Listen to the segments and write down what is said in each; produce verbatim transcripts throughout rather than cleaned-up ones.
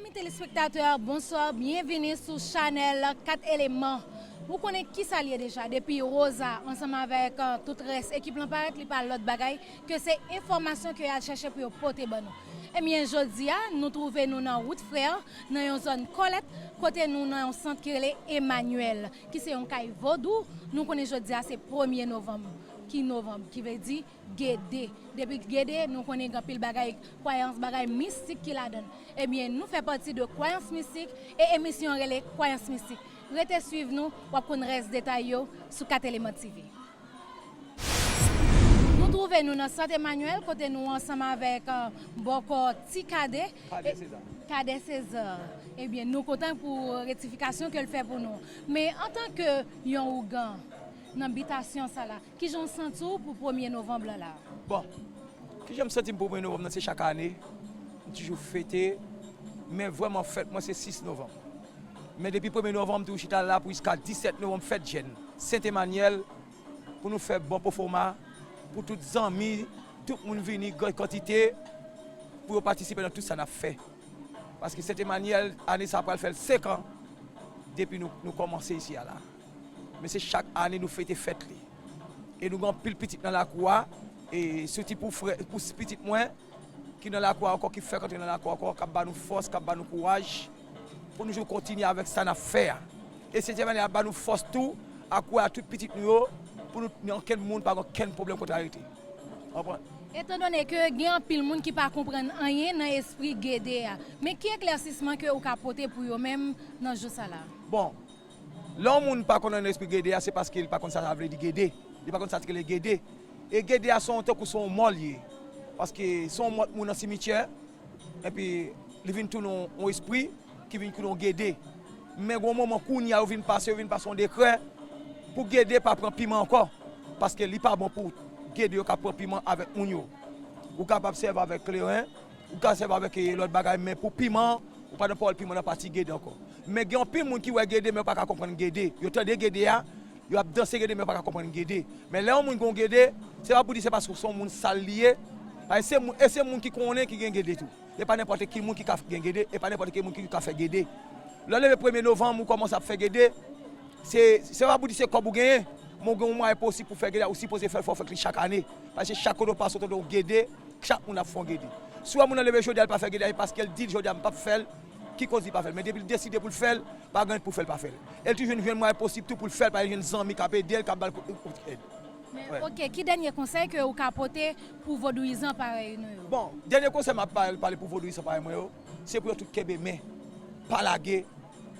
Ami telespektatè, bonswa, byenvini sou chanèl Kat Eleman. Ou konnen kisa l ye deja, depi Rosa ansanm avèk, euh, tout rès ekip lan parèt, li pa lòt bagay ke se enfòmasyon ke y al chèche pou yo pote ban nou. Ebyen, jodi a, nou twouve nou nan Wout Frè, nan yon zòn Kòlèt, kote nou nan yon sant ki rele Emmanuel, ki se yon kay vodou. Nou konnen jodi a se premye novanm. Ki novanm? Ki vle di Gede. Depi Gede, nou konnen gen anpil bagay, kwayans, bagay mistik ki ladan l. Ebyen, nou fè pati de kwayans mistik e emisyon an rele Kwayans Mistik. Rete swiv nou, w ap konn rès detay yo sou Kat Eleman T V. Nou twouve nou nan Sant Emmanuel, kote nou ansanm avèk, euh, bòkò Ti Kade. Kade César. Kade César. Ebyen, nou kontan pou rektifikasyon ke l fè pou nou. Men antanke yon ougan nan bitasyon sa la, kijan w santi w pou premye novanm lan la? Bon, kijan m santi m pou premye novanm nan, se chak ane, m toujou fete, men vrèman fèt mwen se sis novanm. Men depi premye novanm, m toujou chita la pou jiska disèt novanm, fèt jèn, Sent Emanyèl, pou nou fè bon pwofoma, pou tout zanmi, tout moun vini, gran kantite, pou yo patisipe nan tout sa n ap fè. Paske Sent Emanyèl, ane sa a pral fè l senk an depi nou, nou kòmanse isi a la. Men se chak ane nou fete fèt li. E nou gen anpil pitit nan lakou a, e soti pou frè, pou pitit mwen, ki nan lakou a ankò, ki fèk antre nan lakou a ankò, k ap ba nou fòs, k ap ba nou kouraj, pou nou toujou kontinye avèk sa n ap fè a. E Sent Emanyèl ap ba nou fòs tou, ak kwè a tout pitit nou yo, pou nou, ankenn moun pa gen okenn pwoblèm kontrarite. Konprann? Etandone ke gen anpil moun ki pa konprann anyen nan espri Gede a, men ki eklèsisman ke ou ka pote pou yo menm nan jou sa la? Bon, lè yon moun pa konn anyen nan espri Gede a, se paske li pa konn sa sa vle di Gede. Li pa konn sa ki rele Gede. E Gede a se yon, tankou se yon mò li ye. Paske se yon mò moun nan simityè, epi li vin tounen yon, yon espri ki vin tounen yon Gede. Men gen yon moman kounye a yo vin pase, yo vin pase yon dekrè pou Gede pa pran piman ankò. Paske li pa bon pou Gede yo ka pran piman avèk moun yo. Ou kapab sèvi avèk kleren, ou ka sèvi avèk, eh, lòt bagay, men pou piman, ou pa nan pawòl piman nan pati Gede ankò. Men gen anpil moun ki wè Gede, men yo pa ka konprann Gede. Yo tande Gede a, yo ap danse Gede, men yo pa ka konprann Gede. Men lè yon moun gen yon Gede, se pa pou di se paske se yon moun sal li ye. Paske se moun, e se moun ki konnen ki gen Gede tou. E pa nenpòt ki moun ki ka gen Gede, e pa nenpòt ki moun ki ka fè Gede. Lè w leve premye novanm, ou kòmanse ap fè Gede, se, se pa pou di se kòb ou genyen, men w gen yon mwayen posib pou fè Gede a, ou sipoze fè l, fò w fè l chak ane. Paske chak kote w pase, w tande yon Gede, chak moun ap fè yon Gede. Si w wè moun nan leve jodi a, l pa fè Gede a, e paske l di l jodi a, m p ap fè l, ki koz li pa fè l. Men depi l deside pou l fè l, pa gen anyen pou fè l pa fè l. E l toujou jwenn mwayen posib tou pou l fè l, pa jwenn zanmi k ap ede l, k ap ba l kout, kout èd. Men, wè. Ok, ki dènye konsèy ke ou ka pote pou vodouyizan parèy nou yo? Bon, dènye konsèy m ap ba, pale pou vodouyizan parèy mwen yo, se pou yo tout kenbe men, pa lage,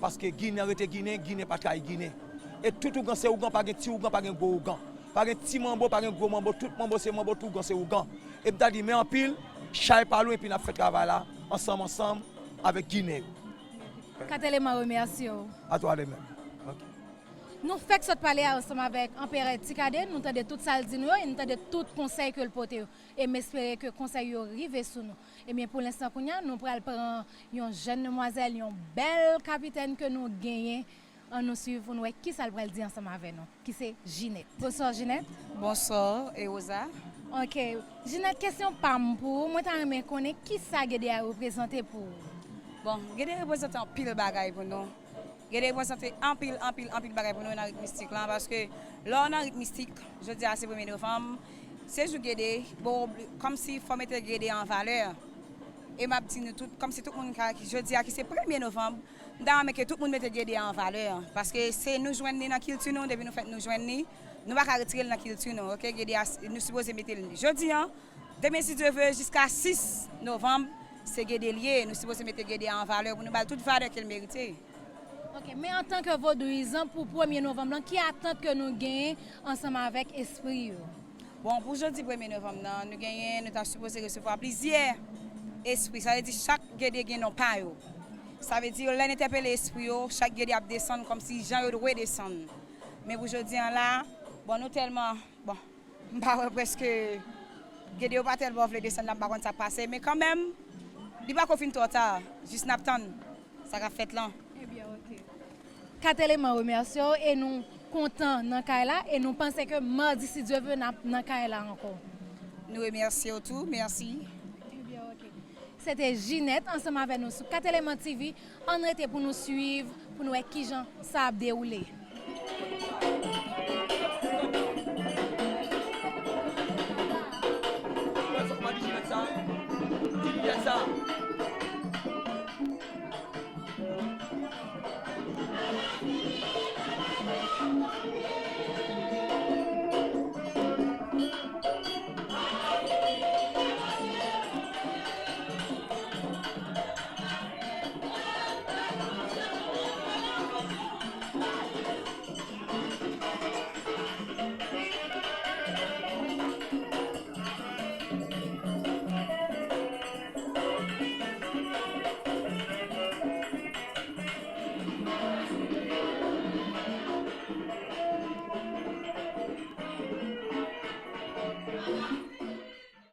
paske Ginen rete Ginen, Ginen pa trayi Ginen. E tout ougan se ougan, pa gen ti ougan, pa gen gwo ougan. Pa gen ti manbo, pa gen gwo manbo, tout manbo se manbo, tout ougan se ougan. E m ta di, men anpil, chay pa lwen, epi n ap fè travay la, ansanm, ansanm, avèk Ginen yo. Kateleman remèsye w. A twa de menm. Ok. Nou fèk sot pale ansanm avèk Anperè Ti Kade, nou tande tout sa l di nou yo, e nou tande tout konsèy ke l pote yo. E m espere ke konsèy yo rive sou nou. Ebyen, pou lenstan kounye a, nou pral pran yon jèn demwazèl, yon bèl kapitèn ke nou genyen. Ann nou swiv pou n wè kisa l pral di ansanm avè nou, ki se Jinèt. Bonswa, Jinèt. Bonswa, e Rosa. Ok. Jinèt, kesyon pa m pou ou, mwen ta renmen konnen kisa Gede a reprezante pou ou? Bon, Gede reprezante anpil bagay pou nou. Gede reprezante anpil, anpil, anpil bagay pou nou nan rit mistik lan, paske lè w nan rit mistik, jodi a se premye novanm, se jou Gede, bon, kòmsi fò mete Gede an valè. E m ap di nou tout, kòmsi tout moun ka, jodi a ki se premye novanm, m ta renmen ke tout moun mete Gede a an valè, paske se nou jwenn li nan kilti nou, depi nou fèt nou jwenn li, nou pa ka retire l nan kilti nou, ok? Gede a, nou sipoze mete l. Jodi a, demen, si Dye vle, jiska sis novanm, se Gede l ye, nou sipoze mete Gede a an valè pou nou ba l tout valè ke l merite. Ok, men antanke vodouyizan, pou premye novanm lan, ki atant ke nou genyen ansanm avèk espri yo? Bon, pou jodi premye novanm nan, nou genyen, nou ta sipoze resevwa plizyè espri. Sa vle di chak Gede gen non pa yo. Sa vle di lè n entèpele espri yo, chak Gede ap desann kòmsi jan yo dwe desann. Men pou jodi a la, bon, nou tèlman, bon, m pa wè prèske Gede yo pa tèlman vle desann la, m pa konn sa k pase, men kanmenm, li pako fin twò ta, jis n ap tann sa k ap fèt lan. Ebyen, ok. Kateleman remèsye w e nou kontan nan kay la e nou panse ke madi, si Dye vle, n ap nan kay la ankò. Nou remèsye w tou, mèsi. Ebyen, ok. Se te Ginette ansanm avè nou sou Kat Eleman T V. Ann rete pou nou swiv, pou nou wè kijan sa ap dewoule.